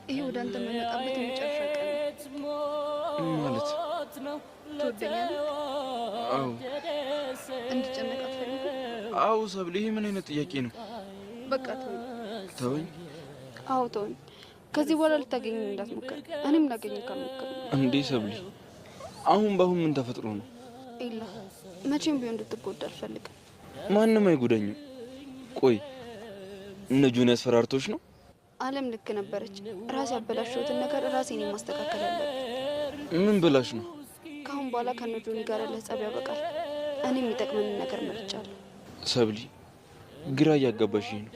ይሄ ወደ አንተ የምመጣበት የመጨረሻ ቀን ነው። ማለት? ትወደኛለህ? አዎ። እንድጨነቅ አትፈልግም? አዎ ሰብሊ፣ ይሄ ምን አይነት ጥያቄ ነው? በቃ ተወኝ። ተወኝ? አዎ ተወኝ። ከዚህ በኋላ ልታገኘኝ እንዳትሞክር፣ እኔም ላገኘህ ካልሞክር። እንዴ ሰብሊ፣ አሁን በአሁን ምን ተፈጥሮ ነው? ኤላ፣ መቼም ቢሆን እንድትጎዳ አልፈልግም። ማንም አይጎዳኝም። ቆይ እነ ጆኒ አስፈራርቶሽ ነው? አለም ልክ ነበረች። ራሴ ያበላሸሁትን ነገር ራሴን ማስተካከል አለብኝ። ምን ብላሽ ነው? ከአሁን በኋላ ከነ ጆኒ ጋር ያለህ ጸብ ያበቃል። እኔ የሚጠቅመንን ነገር መርጫለሁ። ሰብሊ፣ ግራ እያጋባሽኝ ነው።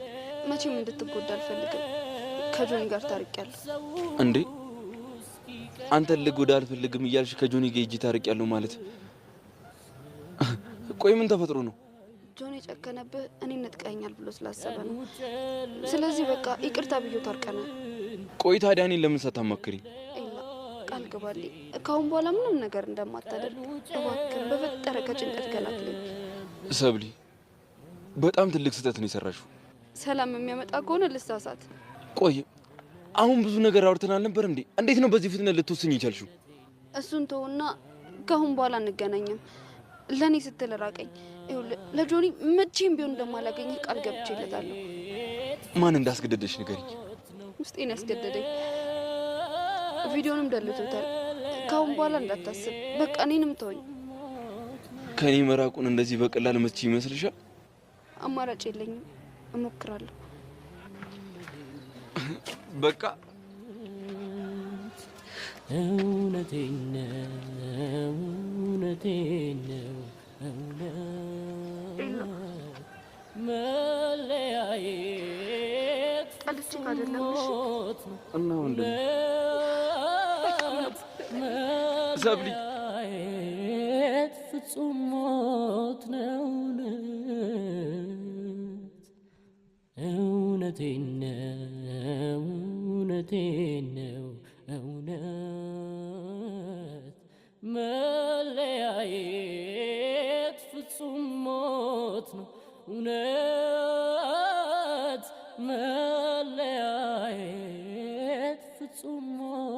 መቼም እንድትጎዳ አልፈልግም። ከጆኒ ጋር ታርቂያለሁ። እንዴ አንተን ልጎዳ አልፈልግም እያልሽ ከጆኒ ጋር ሂጂ ታርቂያለሁ ማለት? ቆይ ምን ተፈጥሮ ነው? ጆኒ የጨከነብህ እኔን ነጥቀኸኛል ብሎ ስላሰበ ነው። ስለዚህ በቃ ይቅርታ ብዬው ታርቀናል። ቆይ ታዲያ እኔን ለምን ሳታማክሪኝ? ኤላ፣ ቃል ግባልኝ ከአሁን በኋላ ምንም ነገር እንደማታደርግ። እባክህ በፈጠረ ከጭንቀት ገላግለኝ። ሰብሊ፣ በጣም ትልቅ ስህተት ነው የሰራሽው። ሰላም የሚያመጣ ከሆነ ልሳሳት። ቆይ አሁን ብዙ ነገር አውርተን አልነበር እንዴ? እንዴት ነው በዚህ ፍጥነት ልትወስኝ የቻልሽው? እሱን ተውና ከአሁን በኋላ አንገናኝም። ለእኔ ስትል ራቀኝ። ይኸውልህ ለጆኒ መቼም ቢሆን እንደማላገኝህ ቃል ገብቼለታለሁ። ማን እንዳስገደደሽ ንገሪኝ። ውስጤን ያስገደደኝ። ቪዲዮንም ደልቶታል። ከአሁን በኋላ እንዳታስብ፣ በቃ እኔንም ተወኝ። ከእኔ መራቁን እንደዚህ በቀላል መቼ ይመስልሻል? አማራጭ የለኝም፣ እሞክራለሁ። በቃ እውነቴን ነው፣ እውነቴን ነው፣ እውነት መለያየት ጠልቼህ አይደለም፣ እሺ? ሞት ነው። እና ምንድን ነው? ሰብሊ፣ መለያየት ፍጹም ሞት ነው። እውነት እውነቴን ነው፣ እውነቴን ነው፣ እውነት መለያየት ፍጹም ሞት ነው። እውነት መለያየት ፍጹም ሞት